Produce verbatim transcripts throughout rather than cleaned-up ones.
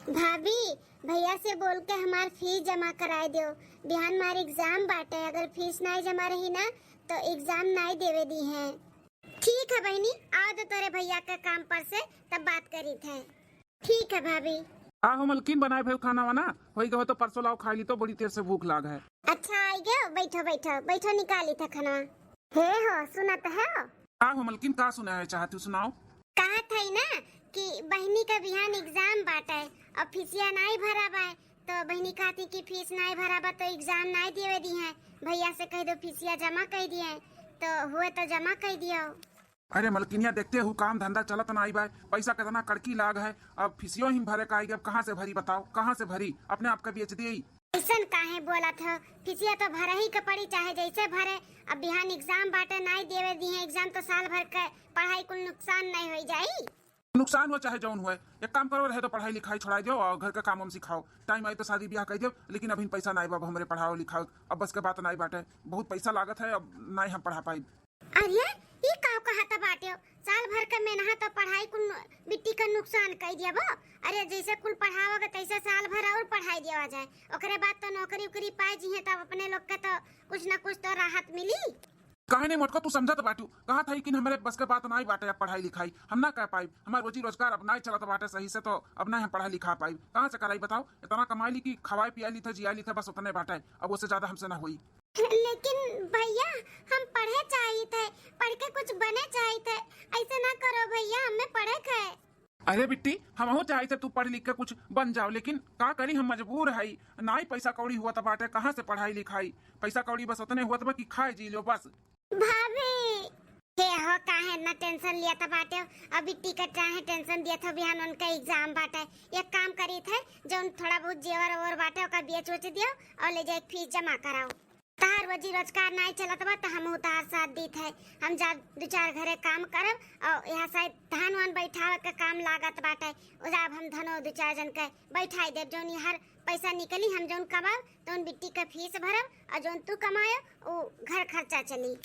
भाभी, भैया से बोल के हमार फीस जमा कराए दियो। बिहान हमार एग्जाम बाटे, अगर फीस नाई जमा रही ना तो एग्जाम नाई देवे दिहे। ठीक है बहिनी, आवा दे तोरे भैया के काम पर से, तब बात करीत है। ठीक है भाभी। आ हो मलकिन, बनाए भइल खाना वाना? होई गए तो परसों लाओ, खाई ली तो, बड़ी तेज से भूख लाग है। अच्छा, आई गयो, बैठो बैठो बैठो, निकाली था खाना। हे हो, सुनत है हो? का हो मलकिन, का सुने है चाहती हो, सुनाओ। कहत है ना कि बहिनी का बिहान एग्जाम बाटे और फीसिया नाई भरा बा, तो बहिनी कहती कि फीस नाई भरा बा तो एग्जाम नाई देवे दिहे। भैया से कह दो फीसिया जमा कर दिए, तो हुए तो जमा कर दियो। अरे मलकिनिया, देखते हूँ काम धंधा चलत नाई बा, पैसा कितना कड़की लाग है, अब फीसियो ही भरे का आई, अब कहाँ से भरी बताओ, कहाँ से भरी? अपने आप का बेच दिए। ऐसन काहे बोलत हो? फीसिया तो भरे ही के पड़ी, चाहे जैसे भरे। अब बिहान एग्जाम बाटे, नाई देवे दिहे एग्जाम तो साल भर के पढ़ाई कुल नुकसान नहीं हो जाई? नुकसान हो चाहे जौन हुए, एक काम करो, रहे तो पढ़ाई लिखाई छोड़ाई दियो और घर का काम वाम सिखाओ। टाइम आई तो शादी ब्याह कर दियो, लेकिन अभी पैसा नाई बा हमरे पढ़ाओ लिखाओ, अब बस के बात नाई बाटे, बहुत पैसा लागत है, अब नाई हम पढ़ा पाई। अरे, ई का कहत बाटे हो? साल भर का मेहनत और पढ़ाई कुल बिट्टी का नुकसान कर दिया बो। अरे, जैसे कुल पढ़ाओगे तैसे साल भर और पढ़ाई दिया जाए, ओकरे बाद तो नौकरी उकरी पाए जी है, तब अपने लोग के तो कुछ ना कुछ तो राहत मिली। काहे नहीं मोटको, तू समझत बाटू? कहा था कि हमरे बस के बात नाई बाटे, अब पढ़ाई लिखाई हम ना कर पाई, हमार रोजी रोजगार अब नाई चलत बाटे सही से, तो अब ना हम पढ़ा लिखा पाई। कहाँ से कराई बताओ? इतना कमाई ली कि खवाई पिया ली थे, जिया ली थे, बस उतने बाटे, अब उससे ज्यादा हमसे ना होई। लेकिन भैया, हम पढ़े चाहित है, पढ़ के कुछ बने चाहित है, ऐसे ना करो भैया, हमें पढ़े के है। अरे बिट्टी, हमहू चाहित है तू पढ़ लिख के कुछ बन जाओ, लेकिन का करी, हम मजबूर है, नाई पैसा कौड़ी हुआ त बाटे, कहाँ से पढ़ाई लिखाई? पैसा कौड़ी बस उतने हुआ त बा कि खाए जी लो बस। भाभी, हे हो, काहे इतना टेंशन लिया था बाटे? अब बिट्टी का चाहे टेंशन दिया था, बिहान उनका एग्जाम बाटे। एक काम करी थे, जौन थोड़ा बहुत जेवर ओवर बाटे, ओका बेच उच दियो और ले जाए फीस जमा कराओ। तार रोजी रोजगार नाई चलत बा, त हमहू तार साथ दीत है। हम जा दू चार घरे काम करब और यहाँ शायद धान वान बैठावे के काम लागत बाटे, ओ जाब हम धनो दू चार जन के बैठाई देब। जौन हर पैसा निकली, हम जौन कमाब, तौन बिट्टी के फीस भरब और जौन तू कमायो, उ घर खर्चा चली।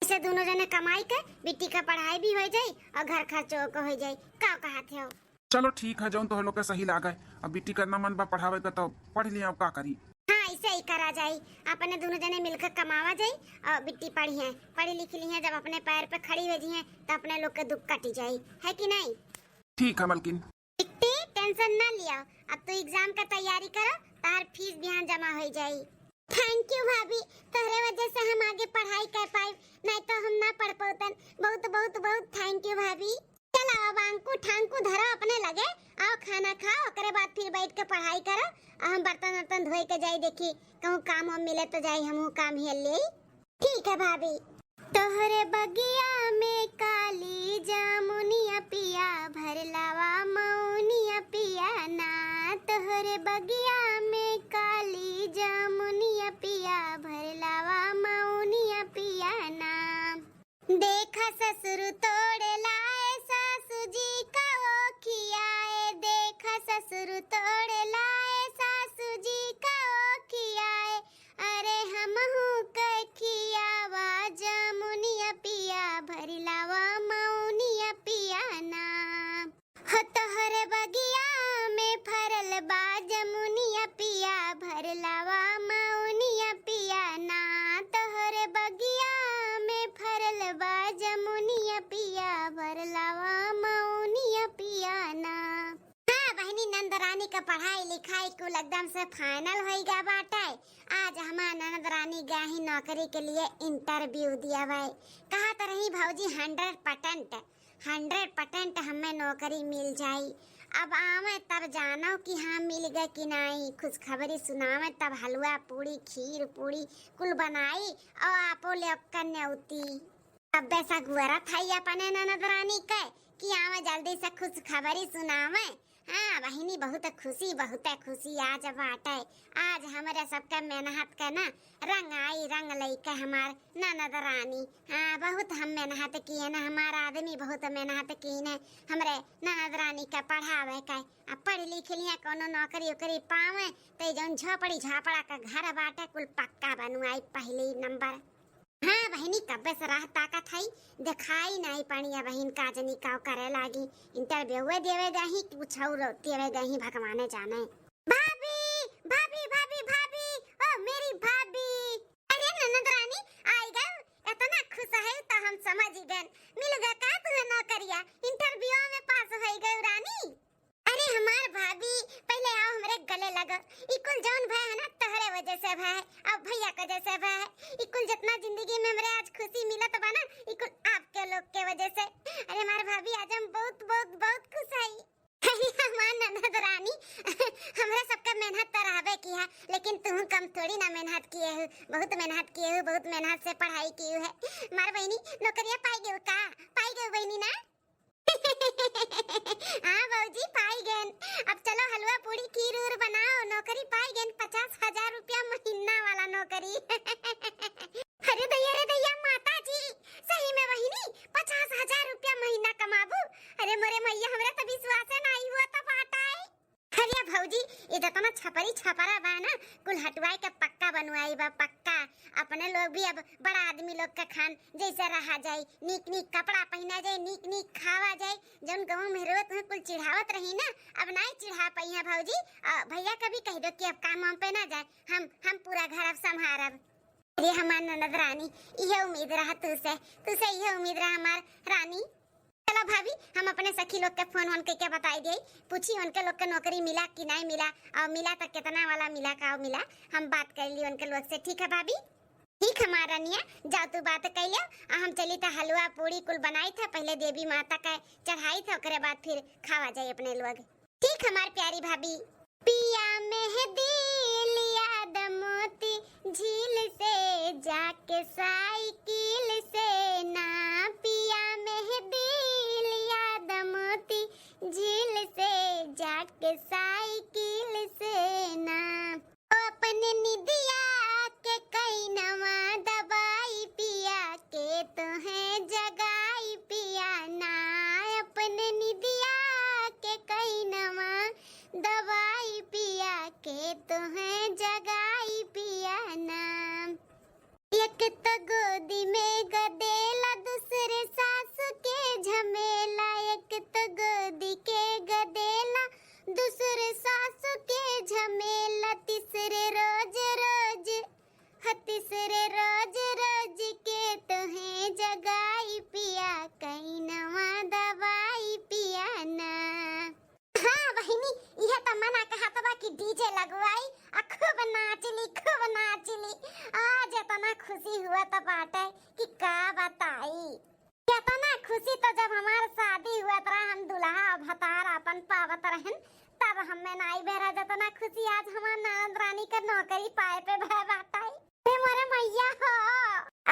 इसे दोनों जने कमाई के बिट्टी का पढ़ाई भी हो जाई और घर खर्चो के हो जाई। का कहत हो? चलो ठीक है, जौन तोहर लोग के सही लागे। अब बिट्टी करना मन बा पढ़ावे के, तो पढ़ लिया, अब का करी। हाँ, ऐसे ही करा जाई, अपने दोनों जने मिलकर कमावा जाई और बिट्टी पढ़ी है, पढ़ी लिख ली है, जब अपने पैर पे खड़ी हो जी है तो अपने लोग के दुख कटी जाई, है कि नहीं? ठीक है मलकिन। बिट्टी, टेंशन ना लिया, अब तू एग्जाम का तैयारी करो, तार फीस बिहान जमा हो जाई। थैंक यू भाभी, तोहरे वजह से हम आगे पढ़ाई कर पाई, नहीं तो हम ना पढ़ पौतन। बहुत बहुत बहुत थैंक यू भाभी। चला अब आंकू ठांकू धरो अपने लगे, आओ खाना खाओ, ओकरे बाद फिर बैठ के पढ़ाई करो। आ हम बर्तन वर्तन धोए के जाई, देखी कहूँ काम वाम मिले तो जाई हमहू काम हेल लेई। ठीक है भाभी। तोहरे बगिया में काली जामुनिया पिया, भर लावा मौनिया पिया ना। तोहरे बगिया में काली जामुनिया पिया, भर लावा मौनिया पिया ना। देखा ससुर तोड़े लाए सासू जी का वो खियाए, देखा ससुर तोड़े लाए सासू जी का वो खियाए। अरे हमहू के खियावा जामुनिया पिया, भर लावा मौनिया पिया ना। हो तोहरे बगिया में फरल बा जमुनिया पिया, भर लावा मौनिया पिया ना। तोहरे बगिया में फरल बा जमुनिया पिया, भर लावा मौनिया पिया ना। हाँ बहिनी, नंद रानी का पढ़ाई लिखाई कुल एकदम से फाइनल होई गा बाटे। आज हमार ननद रानी गई नौकरी के लिए इंटरव्यू दियावे। कहत रही भौजी हंड्रेड परसेंट, हंड्रेड परसेंट हमें नौकरी मिल जाई। अब आवे तब जानो कि हाँ मिल गए कि नाई। खुशखबरी सुनावे तब हलवा पूड़ी, खीर पूड़ी कुल बनाई और आपो ले ओकर न्योती। अब बेसा गुअरा थाई अपने ननद रानी के कि आवे जल्दी से खुशखबरी सुनावे। हाँ बहिनी, बहुत खुशी, बहुत खुशी आज बाटे। आज हमरे सबके मेहनत के ना रंग आई, रंग लइके हमार ननद रानी। हाँ, बहुत हम मेहनत किए ना, हमार आदमी बहुत मेहनत की ने हमरे ननद रानी के पढ़ावे के। अब पढ़ लिख लिया, कोनो नौकरी ओकरी पावे, तो जौन झोपड़ी झापड़ा का घर बाटे, कुल पक्का बनवाई पहली नंबर। हाँ बहिनी, कब्बे से राह ताकत हई, देखाई नाई पड़िया बहिन, का जनी का करे लागी। इंटरव्यूवे देवे गही कि कुछ और देवे गही, भगवाने जाने। भाभी, भाभी, भाभी, भाभी, ओ मेरी भाभी। अरे ननद रानी, आई गए, इतना खुश है तो हम समझ ही गए। मिल गया का तुहे नौकरिया? इंटरव्यू में पास हो गए रानी? अरे हमार भाभी, पहले आओ हमरे गले लगो। ई कुल जौन भय है ना, तोहरे वजह से भय है, अब भैया के वजह से भय है। ई कुल जितना जिंदगी में हमरे आज खुशी मिलत बा ना, ई कुल आपके लोग के वजह से। अरे हमार भाभी, आज हम बहुत, बहुत, बहुत खुश हई। अरे हमार ननद रानी, हमरा सबका मेहनत तो रहबे की है, लेकिन तू कम थोड़ी ना मेहनत किए हो, बहुत मेहनत किए हो, बहुत मेहनत से पढ़ाई की है। हमार बहिनी, नौकरिया पाई गयो का? पाई गयो बहिनी ना? हाँ भौजी, पाई गएन। अब चलो हलवा पूड़ी खीर उर बनाओ, नौकरी पाई गएन, पचास हजार रुपया महीना वाला नौकरी। अरे दैया रे दैया, माता जी, सही में बहिनी, पचास हजार रुपया महीना कमाबू? अरे मोरे मैया, हमरा तो विश्वासे नाई हुआ था बाटाए। अरे भौजी, ये जितना छपरी छपरा बा ना, कुल हटवाई के पक्का बनवाई बा, पक्का। अपने लोग भी अब बड़ा आदमी लोग के खान जैसे रहा जाए, नीक नीक कपड़ा पहना जाए, नीक नीक खावा जाए। जौन गाँव में रोत हुए कुल चिढ़ावत रही ना, अब नाई चिढ़ा पाई है भौजी। आ, भैया का भी कह दो कि अब काम वाम पे ना जाए, हम हम पूरा घर अब संभारब। अरे हमार ननद रानी, इहे उम्मीद रहा तुसे, तुसे इहे उम्मीद रहा हमार रानी। चलो भाभी, हम अपने सखी लोग के फोन वोन करके बताई दिए, पूछी उनके लोग के नौकरी मिला कि नहीं मिला, और मिला तो कितना वाला मिला, का मिला, हम बात कर ली उनके लोग से। ठीक है भाभी? ठीक है हमार रनिया, जाओ तू बात कर लियो, आ हम चली था हलवा पूड़ी कुल बनाई था, पहले देवी माता का चढ़ाई था, ओकरे बाद फिर खावा जाए अपने लोग। ठीक हमार प्यारी भाभी। पिया मेहदी लिया द मोती झील से, जाके साइकिल से ना। पिया मेहदी लिया द मोती झील से, जाके साइकिल से ना। ओ अपने निदिया के कैनवा दबाई पिया के तोहे जगाई पिया ना। अपने निदिया के कैनवा दबाई पिया के तोहे जगाई पिया ना। एक तो गोदी में गदेला, दूसरे सास के झमेला। एक तो गोदी के गदेला, दूसरे सास के झमेला। तीसरे रोज रोज, ह, तीसरे रोज रोज के तोहे जगाई पिया, कैनवा दबाई पिया ना। हाँ बहिनी, इहे त मना कहत बा कि डीजे लगवाई आ खूब नाचली, खूब नाचली। आज इतना खुशी हुअत बाटे कि का बताई। इतना खुशी तो जब हमार शादी हुअत रहा, हम दुल्हा भतार अपन पावत रहन, तब हमें नाई बेरा जितना खुशी आज हमार ननद रानी के नौकरी पाए पे भय बाटे। अरे मोरे मैया हो।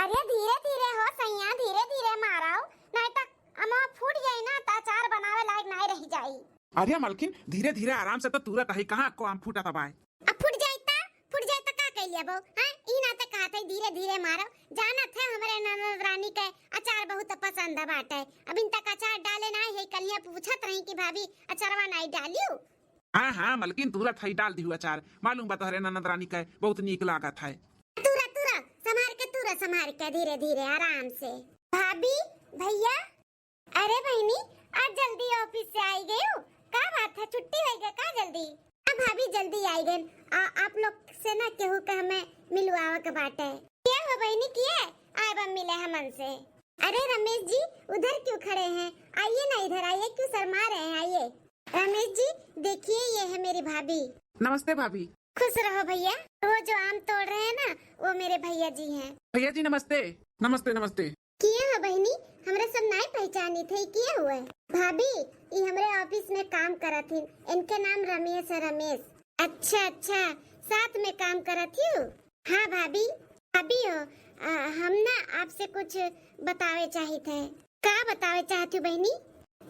अरे धीरे धीरे हो सैया, धीरे धीरे माराओ, नहीं तो अमवा फूट जाई ना, त अचार बनावे लायक नाय रह जाई। अरे मलकिन, धीरे धीरे आराम से तो तूरत है, कहाँ को आम फूटत बाय? अब फूट जाई त, फूट जाई त का कइले बो? हाँ, ई ना त कहत है धीरे धीरे मारो, जानत है हमरे ननद रानी के अचार बहुत पसंद बाटे। अब इन तक अचार डाले नाय है, कलिया पूछत रही कि भाभी अचारवा नाय डालियो? हाँ हाँ मलकिन, तूरत है, डाल दिहु अचार, मालूम बा तोहरे ननद रानी के बहुत नीक लागत है। तूरा तूरा, संभार के तूरा, संभार के, धीरे धीरे, आराम से। भाभी, भैया, अरे बहिनी, आज जल्दी ऑफिस से आई गयू? का बात है, छुट्टी होई गया का जल्दी? हाँ भाभी, जल्दी आई गए। आ, आप लोग से ना केहू के हमें मिलवावे के बाटे। के हो बहिनी, किए आए बा मिले हमन से? अरे रमेश जी, उधर क्यों खड़े हैं, आइए ना इधर आइए, क्यों शर्मा रहे हैं, आइए। रमेश जी, देखिए ये है मेरी भाभी। नमस्ते भाभी। खुश रहो भैया। वो जो आम तोड़ रहे हैं ना, वो मेरे भैया जी हैं। भैया जी नमस्ते। नमस्ते नमस्ते। किए हो बहिनी, हमरा सब नाय पहचानी थे, किए हुए? भाभी, ई हमरे ऑफिस में काम करत हिन, इनके नाम रमेश है, रमेश। अच्छा अच्छा, साथ में काम करत हियो? हाँ भाभी। भाभी हो, आ, हम ना आपसे कुछ बतावे चाहित है। का बतावे चाहत हो बहिनी?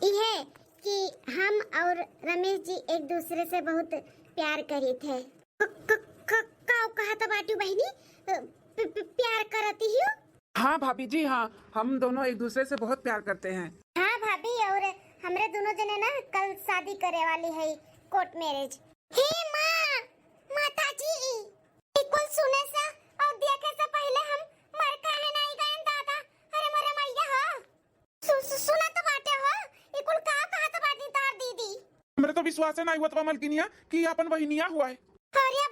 इहे कि हम और रमेश जी एक दूसरे से बहुत प्यार करीत है। क-, क-, क-, का कहत बाटू बहिनी? प-, प-, प्यार करती हो? हाँ भाभी जी, हाँ, हम दोनों एक दूसरे से बहुत प्यार करते हैं। हाँ भाभी, और हमरे दोनों जने ना कल शादी करे वाली है, कोर्ट मैरिज। हे माँ, माता जी, ई कुल सुने से और देखे से पहले हम मर काहे नहीं विश्वासे नाहीं होत बा मलकिनिया कि ई अपन बहिनिया हुआ है। अरे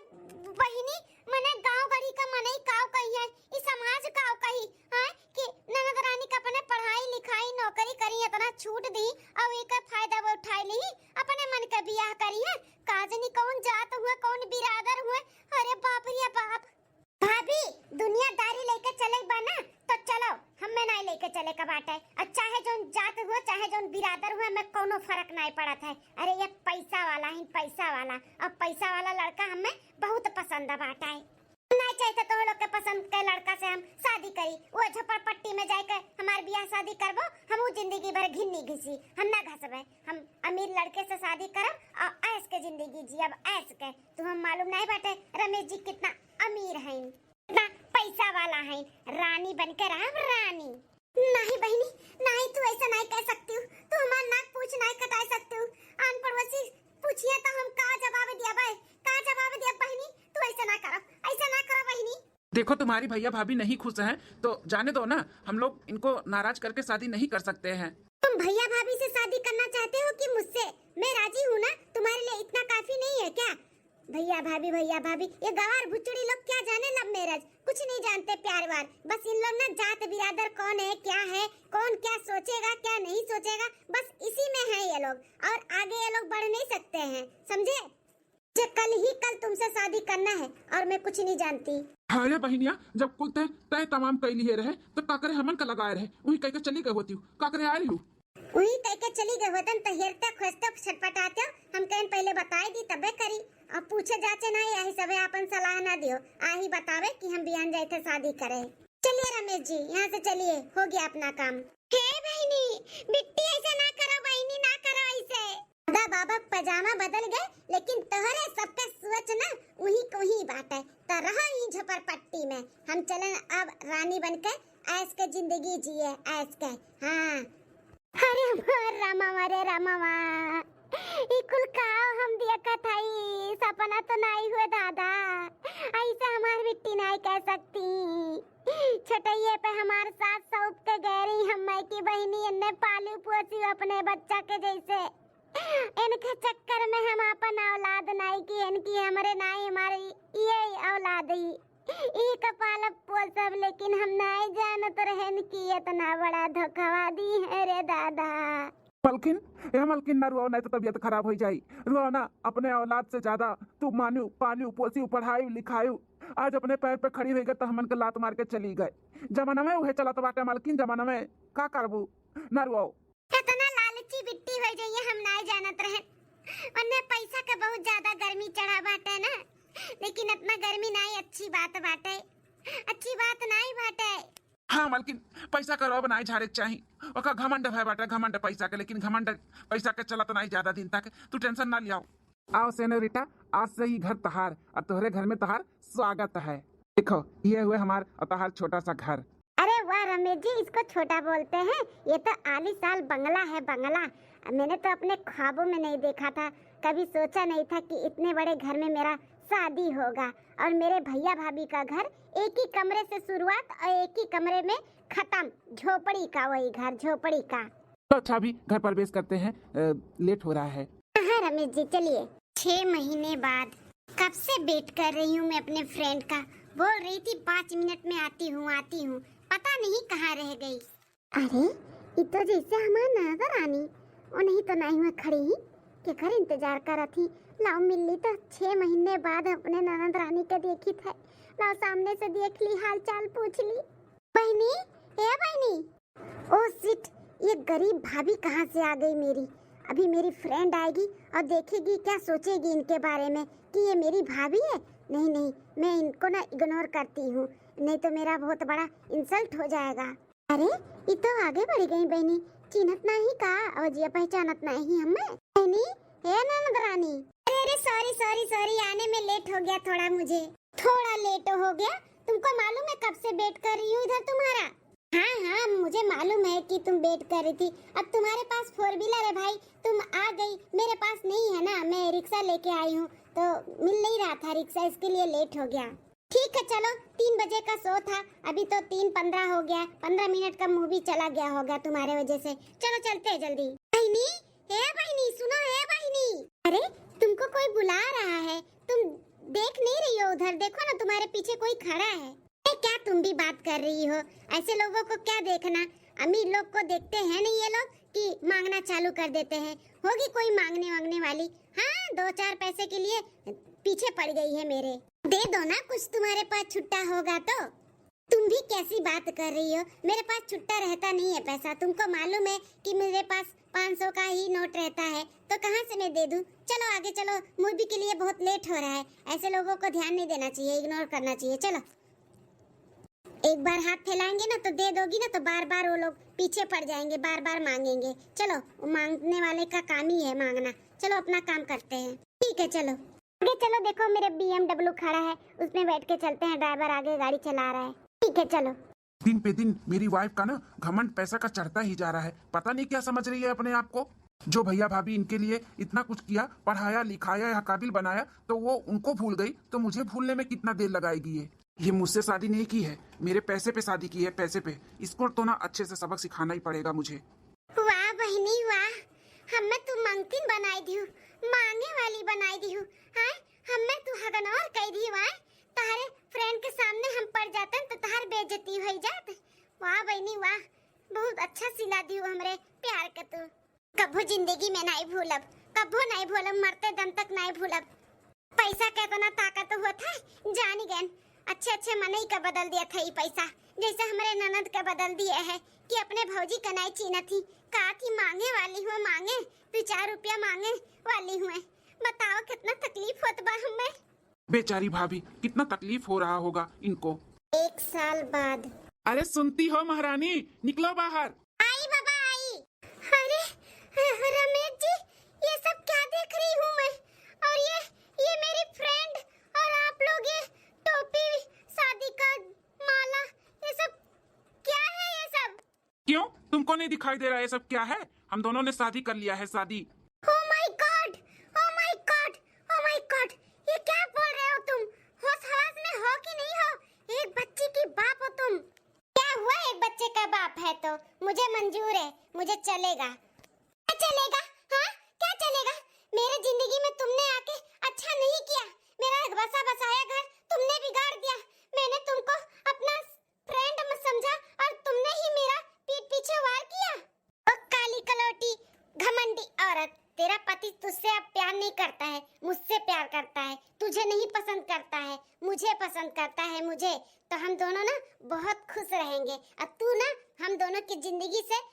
बहिनी, मने गाँव गढ़ी का मनई काव कही है, ई समाज काव कही है कि ननद रानी का अपने पढ़ाई लिखाई नौकरी करी इतना छूट दी और एकर फायदा वो उठाई ली, अपने मन के बियाह करी है। का जनी कौन जात हुए, कौन बिरादर हुए। अरे बाप रे बाप। भाभी, दुनियादारी लेके चले बा ना, तो चलो, हमें नाहीं लेके चले का बाटे। और चाहे जौन जात हुए, चाहे जौन बिरादर हुए, हमें कौनो फर्क नाहीं पड़त है। अरे ये पैसा वाला ही पैसा वाला, और पैसा वाला लड़का हमें बहुत पसंद बाटे। नाहीं चाहिए तो लोग के पसंद के लड़का से हम शादी करी, वो झोपड़पट्टी में जाके हमार बियाह शादी करबो, हम वो जिंदगी भर घिन्नी घिसी, हम ना घसबे। हम अमीर लड़के से शादी करब और ऐश के जिंदगी जियब, ऐश के। तुम्हें मालूम नाहीं बाटे रमेश जी कितना अमीर हैं, इतना पैसा वाला हैं, रानी बन के रहब रानी। नाहीं बहिनी, नाहीं, तू ऐसा नाहीं कह सकती हूँ, तू हमार नाक पूछ नाहीं कटाए सकती हूँ। आन पड़ोसी पूछिए तो हम का जवाब दिया भाई, का जवाब दिया बहिनी, तू ऐसा ना करो, ऐसा ना करो बहिनी। देखो तुम्हारी भैया भाभी नहीं खुश हैं तो जाने दो ना, हम लोग इनको नाराज करके शादी नहीं कर सकते हैं। तुम भैया भाभी से शादी करना चाहते हो कि मुझसे? मैं राजी हूँ ना, तुम्हारे लिए इतना काफी नहीं है क्या? भैया भाभी, भैया भाभी, ये गवार भुचड़ी लोग क्या जाने लव मैरिज, कुछ नहीं जानते प्यार वार। बस इन लोग ना जात बिरादर कौन है, क्या है, कौन क्या सोचेगा, क्या नहीं सोचेगा, बस इसी में है ये लोग, और आगे ये लोग बढ़ नहीं सकते हैं, समझे? मुझे कल ही कल तुमसे शादी करना है और मैं कुछ नहीं जानती। अरे बहिनिया, जब कुल तय तय तमाम कई लिए रहे तो काकरे हमन का लगाए रहे, वही कह के चली गई होती हूँ, काकरे आए रही हूँ। वही कह के चली गई होतन तो हेरते खोजते छटपटाते, हम कहन पहले बताए दी तबे करी। अब पूछे जाचे ना, यही सबे आपन सलाह ना दियो, आही बतावे कि हम बिहान जाए थे शादी करे। चलिए रमेश जी, यहाँ से चलिए, हो गया अपना काम। हे बहिनी, बिट्टी ऐसे ना करो बहिनी, ना करो ऐसे। दादा बाबा पजामा बदल गए, लेकिन तोहरे सबके सोच ना उही को ही बाटे। तो रहो ही झोपड़पट्टी में, हम चलन अब रानी बन के ऐश के जिंदगी जिए, ऐश के। हाँ। अरे हमार रामावा रे रामावा, ई कुल काव हम देखत हई, सपना तो नाई हुए दादा, ऐसे हमार बिट्टी नाई कह सकती। छोटइये पे हमार सास सौंप के गए रही, हम माई की बहिनी एन्ने पाली पोसी अपने बच्चा के जैसे। इनके चक्कर में हम आपन औलाद नाई की, इनकी हमरे नाई, हमारी ये औलाद ही, ई का पालब पोसब, लेकिन हम नाई जानत रहन कि इतना बड़ा धोखावा दी है रे दादा। मलकिन, ए मलकिन, ना रुआओ, नहीं तो तबीयत खराब हो जाई। रुआओ ना, अपने औलाद से ज्यादा तू मान्यू, पाल्यू, पोस्यू, पढ़ायू, लिखायू। आज अपने पैर पे खड़ी होइगा तो हमन के लात मार के चली गए। जमाना में उहे चलत बाटे मलकिन, जमाना में का करबू? ना रुआओ। इतना लालची बिट्टी हो जाइए, हम नाई जानत रहन। उन्हें पैसा के बहुत ज्यादा गर्मी चढ़ा बाटे ना, लेकिन इतना गर्मी नाई अच्छी बात बाटे, अच्छी बात नाई बाटे। हाँ मलकिन, पैसा का रोब नाई झारे के चाही। ओका घमंड भय बाटे, घमंड पैसा के, लेकिन घमंड पैसा के चलत नाई ज्यादा दिन तक। तू टेंशन ना लियाओ। आओ सेनोरिटा, आज से ही घर तहार और तोहरे घर में तहार स्वागत है। देखो, ये हुए हमार और तहार छोटा सा घर। अरे वाह रमेश जी, इसको छोटा बोलते हैं? ये तो आलीशान बंगला है, बंगला। मैंने तो अपने ख्वाबों में नहीं देखा था, कभी सोचा नहीं था कि इतने बड़े घर में मेरा शादी होगा। और मेरे भैया भाभी का घर एक ही कमरे से शुरुआत और एक ही कमरे में खत्म, झोपड़ी का वही घर, झोपड़ी का। तो अच्छा, अभी घर प्रवेश करते हैं, अ, लेट हो रहा है। हाँ रमेश जी, चलिए। छह महीने बाद। कब से वेट कर रही हूँ मैं अपने फ्रेंड का, बोल रही थी पाँच मिनट में आती हूँ, आती हूँ, पता नहीं कहाँ रह गई। अरे, ई तो जैसे हमार ननद रानी, ओ नहीं तो नाई हुआ खड़ी ही, केकर इंतजार करत ही। लाओ मिल ली तो छह महीने बाद अपने ननद रानी के देखी थे। लाओ सामने से देख ली, हाल चाल पूछ ली। बहिनी, ए बहिनी। ओ शिट, ये गरीब भाभी कहाँ से आ गई मेरी। अभी मेरी फ्रेंड आएगी और देखेगी क्या सोचेगी इनके बारे में कि ये मेरी भाभी है। नहीं नहीं, मैं इनको ना इग्नोर करती हूँ, नहीं तो मेरा बहुत बड़ा इंसल्ट हो जाएगा। अरे, ई तो आगे बढ़ी गई बहिनी, चिन्हत नाही का, अवजिया पहचानत नाही हमें। बहिनी, हे ननद रानी। अरे, अरे, सॉरी, सॉरी, सॉरी, आने में लेट हो गया थोड़ा मुझे। थोड़ा लेट हो गया? तुमको मालूम है कब से वेट कर रही हूँ इधर तुम्हारा? हाँ, हाँ, मुझे मालूम है कि तुम वेट कर रही थी। अब तुम्हारे पास फोर व्हीलर है भाई, तुम आ गई, मेरे पास नहीं है ना, मैं रिक्शा लेके आई हूँ, तो मिल नहीं रहा था रिक्शा, इसके लिए लेट हो गया। ठीक है, चलो, तीन बजे का शो था, अभी तो तीन पन्द्रह हो गया है, पन्द्रह मिनट का मूवी चला गया होगा तुम्हारे वजह से। चलो, चलते हैं जल्दी। बहिनी, हे बहिनी, सुनो, हे बहिनी। अरे, तुमको कोई बुला रहा है, तुम देख नहीं रही हो उधर? देखो ना, तुम्हारे पीछे कोई खड़ा है। ए, क्या तुम भी बात कर रही हो? ऐसे लोगों को क्या देखना? अमीर लोग को देखते हैं नहीं ये लोग कि मांगना चालू कर देते हैं। होगी कोई मांगने वांगने वाली। हाँ, दो चार पैसे के लिए पीछे पड़ गई है मेरे। दे दो ना कुछ, तुम्हारे पास छुट्टा होगा तो। तुम भी कैसी बात कर रही हो? मेरे पास छुट्टा रहता नहीं है पैसा। तुमको मालूम है कि मेरे पास पाँच सौ का ही नोट रहता है, तो कहाँ से मैं दे दूँ? चलो आगे चलो, मूवी के लिए बहुत लेट हो रहा है। ऐसे लोगों को ध्यान नहीं देना चाहिए, इग्नोर करना चाहिए। चलो, एक बार हाथ फैलाएंगे ना तो दे दोगी ना, तो बार बार वो लोग पीछे पड़ जाएंगे, बार बार मांगेंगे। चलो, वो मांगने वाले का काम ही है मांगना। चलो, अपना काम करते हैं। ठीक है, चलो। आगे चलो, देखो मेरे बीएमडब्ल्यू खड़ा है, उसमें बैठ के चलते हैं, ड्राइवर आगे गाड़ी चला रहा है। ठीक है, चलो। दिन पे दिन मेरी वाइफ का ना घमंड पैसा का चढ़ता ही जा रहा है। पता नहीं क्या समझ रही है अपने आप को। जो भैया भाभी इनके लिए इतना कुछ किया, पढ़ाया लिखाया, यहाँ काबिल बनाया, तो वो उनको भूल गई, तो मुझे भूलने में कितना देर लगाएगी ये? ये मुझसे शादी नहीं की है, मेरे पैसे पे शादी की है, पैसे पे। इसको तो ना अच्छे से सबक सिखाना ही पड़ेगा मुझे। वाह बहिनी वाह, हमें तू मंगतिन बनाई दिहु, मांगे वाली बनाई दिहु। हाँ, हमें तू हगनौर कई दिहु। आए, तहरे फ्रेंड के सामने हम पड़ जातन तो तहार बेइज्जती होई जात। वाह बहिनी वाह, बहुत अच्छा सिला दिहु हमरे प्यार के तू। कभो जिंदगी में नाई भूलब, कभो नाई भूलब, मरते दम तक नाई भूलब। पैसा के इतना ताकत होत है, जानी गन। अच्छे अच्छे मनई का बदल दिया था ई पैसा, जैसे हमरे ननद का बदल दिए है कि अपने भौजी का नाई चीना थी। का थी मांगे वाली हुए, मांगे दो चार रुपया मांगे वाली हुए। बताओ कितना तकलीफ होत बा हमें। बेचारी भाभी, कितना तकलीफ हो रहा होगा इनको। एक साल बाद। अरे सुनती हो महारानी, निकलो बाहर। आई बाबा आई। अरे रमेश जी, ये सब क्या देख रही हूँ मैं? और ये, ये मेरी फ्रेंड, और आप लोग ये टोपी, शादी का माला, ये सब क्या है ये सब? क्यों, तुमको नहीं दिखाई दे रहा ये सब क्या है? हम दोनों ने शादी कर लिया है, शादी। Oh my God, oh my God, oh my God, ये क्या बोल रहे हो तुम? होश हवास में हो कि नहीं हो? एक बच्ची की बाप हो तुम। क्या हुआ, एक बच्चे का बाप है तो मुझे मंजूर है, मुझे चलेगा। क्या चलेगा? हाँ, क्या चलेगा? मेरे जिंदगी में तुमने आके अच्छा नहीं किया, मेरा बसा बसाया घर तुमने बिगाड़ दिया। मैंने तुमको अपना फ्रेंड मत समझा और तुमने ही मेरा पीठ पीछे वार किया। ओ काली कलौटी, घमंडी औरत, तेरा पति तुझसे अब प्यार नहीं करता है, मुझसे प्यार करता है। तुझे नहीं पसंद करता है, मुझे पसंद करता है, मुझे। तो हम दोनों ना बहुत खुश रहेंगे। अब तू ना हम दोनों की जिंदगी से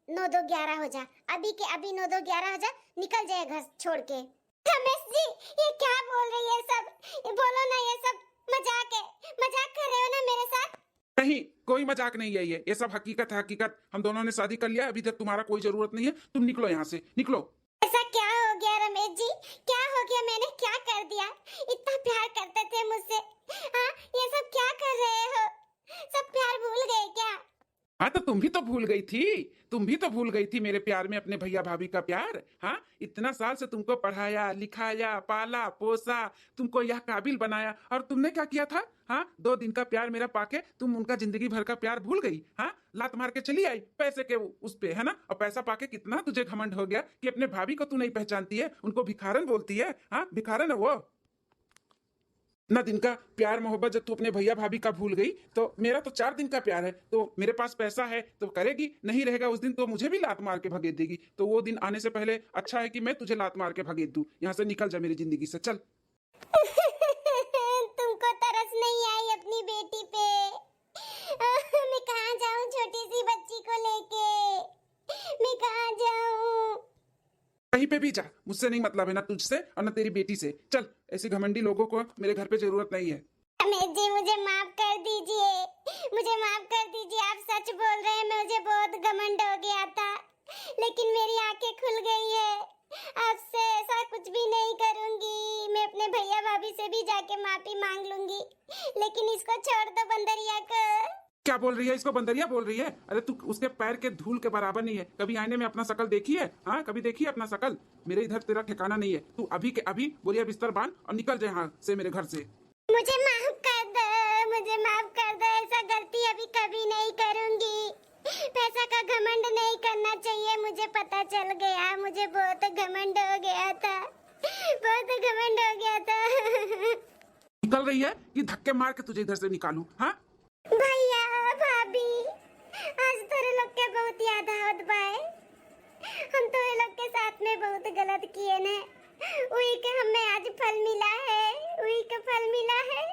नौ दो ग्यारह हो जा, अभी के अभी नौ दो ग्यारह हो जा, निकल जाए घर छोड़ के। रमेश जी, ये क्या बोल रही है सब? ये बोलो ना, ये सब मजाक है, मजाक कर रहे हो ना मेरे साथ? नहीं, कोई मजाक नहीं है ये, ये सब हकीकत है, हकीकत। हम दोनों ने शादी कर लिया, अभी तक तुम्हारा कोई जरूरत नहीं है, तुम निकलो यहाँ से, निकलो। ऐसा क्या हो गया रमेश जी, क्या हो गया, मैंने क्या कर दिया? इतना प्यार करते थे मुझसे, हाँ, ये सब क्या कर रहे हो? सब प्यार भूल गए क्या? हाँ, तो तुम भी तो भूल गई थी, तुम भी तो भूल गई थी मेरे प्यार में अपने भैया भाभी का प्यार। हाँ, इतना साल से तुमको पढ़ाया लिखाया, पाला पोसा, तुमको यह काबिल बनाया, और तुमने क्या किया था? हाँ, दो दिन का प्यार मेरा पाके तुम उनका जिंदगी भर का प्यार भूल गई। हाँ, लात मार के चली आई पैसे के उ-, उस पे, है ना? और पैसा पाके कितना तुझे घमंड हो गया कि अपने भाभी को तू नहीं पहचानती है, उनको भिखारन बोलती है। हाँ, भिखारन है वो। इतना दिन का प्यार मोहब्बत जब तू अपने भैया भाभी का भूल गई, तो मेरा तो चार दिन का प्यार है, तो मेरे पास पैसा है तो करेगी, नहीं रहेगा उस दिन तो मुझे भी लात मार के भगेज देगी। तो वो दिन आने से पहले अच्छा है कि मैं तुझे लात मार के भगेज दूँ। यहाँ से निकल जा मेरी जिंदगी से, चल। तुमको तरस नहीं आई अपनी बेटी पे? मैं कहाँ जाऊँ छोटी सी बच्ची को लेके? मैं कहाँ जाऊँ? कहीं पे भी जा, मुझसे नहीं मतलब है, ना तुझसे और ना तेरी बेटी से। चल, ऐसे घमंडी लोगों को मेरे घर पे जरूरत नहीं है। रमेश जी, मुझे माफ कर दीजिए, मुझे माफ कर दीजिए। आप सच बोल रहे हैं, मुझे बहुत घमंड हो गया था, लेकिन मेरी आंखें खुल गई है। आपसे ऐसा कुछ भी नहीं करूंगी। मैं अपने भैया भाभी से भी जाके माफी मांग लूंगी, लेकिन इसको छोड़ दो बंदरिया को। क्या बोल रही है? इसको बंदरिया बोल रही है? अरे, तू उसके पैर के धूल के बराबर नहीं है। कभी आईने में अपना शकल देखी है? हाँ, कभी देखी है अपना शकल? मेरे इधर तेरा ठिकाना नहीं है। तू अभी के अभी बोरिया बिस्तर बांध और निकल जा यहाँ से, मेरे घर से। मुझे माफ कर दो, मुझे माफ कर दो, ऐसा गलती अभी कभी नहीं करूंगी। पैसा का घमंड नहीं करना चाहिए, मुझे पता चल गया, मुझे बहुत घमंड हो गया था, बहुत घमंड हो गया था। निकल रही है कि धक्के मार के तुझे इधर से निकालूं? हाँ, भैया, भाभी, आज तोरे लोग के बहुत याद आवत बाए। हम तोरे लोग के साथ में बहुत गलत किए ने। उही के हमें आज फल मिला है, उही के फल मिला है।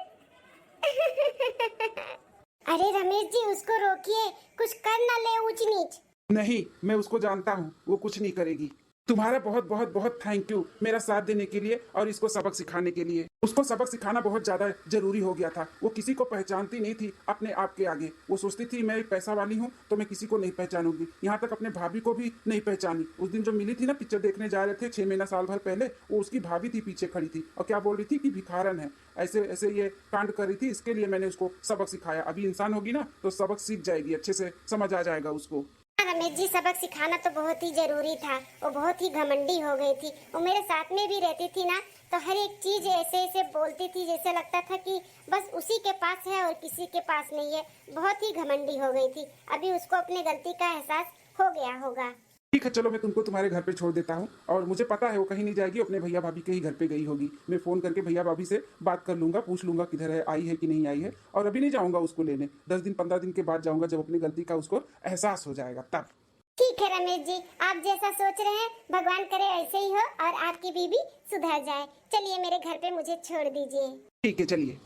अरे रमेश जी, उसको रोकिए, कुछ कर ना ले ऊंच नीच। नहीं, मैं उसको जानता हूँ, वो कुछ नहीं करेगी। तुम्हारा बहुत बहुत बहुत थैंक यू, मेरा साथ देने के लिए और इसको सबक सिखाने के लिए। उसको सबक सिखाना बहुत ज्यादा जरूरी हो गया था। वो किसी को पहचानती नहीं थी अपने आप के आगे। वो सोचती थी, मैं एक पैसा वाली हूँ तो मैं किसी को नहीं पहचानूंगी। यहाँ तक अपने भाभी को भी नहीं पहचानी। उस दिन जो मिली थी ना, पिक्चर देखने जा रहे थे छह महीना साल भर पहले, वो उसकी भाभी थी, पीछे खड़ी थी और क्या बोल रही थी कि भिखारन है, ऐसे ऐसे ये कांड कर रही थी। इसके लिए मैंने उसको सबक सिखाया। अभी इंसान होगी ना तो सबक सीख जाएगी, अच्छे से समझ आ जाएगा उसको। हाँ रमेश जी, सबक सिखाना तो बहुत ही जरूरी था। वो बहुत ही घमंडी हो गई थी। वो मेरे साथ में भी रहती थी ना, तो हर एक चीज ऐसे ऐसे बोलती थी, जैसे लगता था कि बस उसी के पास है और किसी के पास नहीं है। बहुत ही घमंडी हो गई थी। अभी उसको अपने गलती का एहसास हो गया होगा। ठीक है, चलो, मैं तुमको तुम्हारे घर पे छोड़ देता हूँ और मुझे पता है वो कहीं नहीं जाएगी, अपने भैया भाभी के ही घर पे गई होगी। मैं फोन करके भैया भाभी से बात कर लूंगा, पूछ लूंगा किधर है, आई है कि नहीं आई है। और अभी नहीं जाऊंगा उसको लेने, दस दिन पंद्रह दिन के बाद जाऊंगा, जब अपनी गलती का उसको एहसास हो जाएगा तब। ठीक है रमेश जी, आप जैसा सोच रहे हैं, भगवान करे ऐसे ही हो और आपकी बीवी सुधर जाए। चलिए, मेरे घर पे मुझे छोड़ दीजिए। ठीक है, चलिए।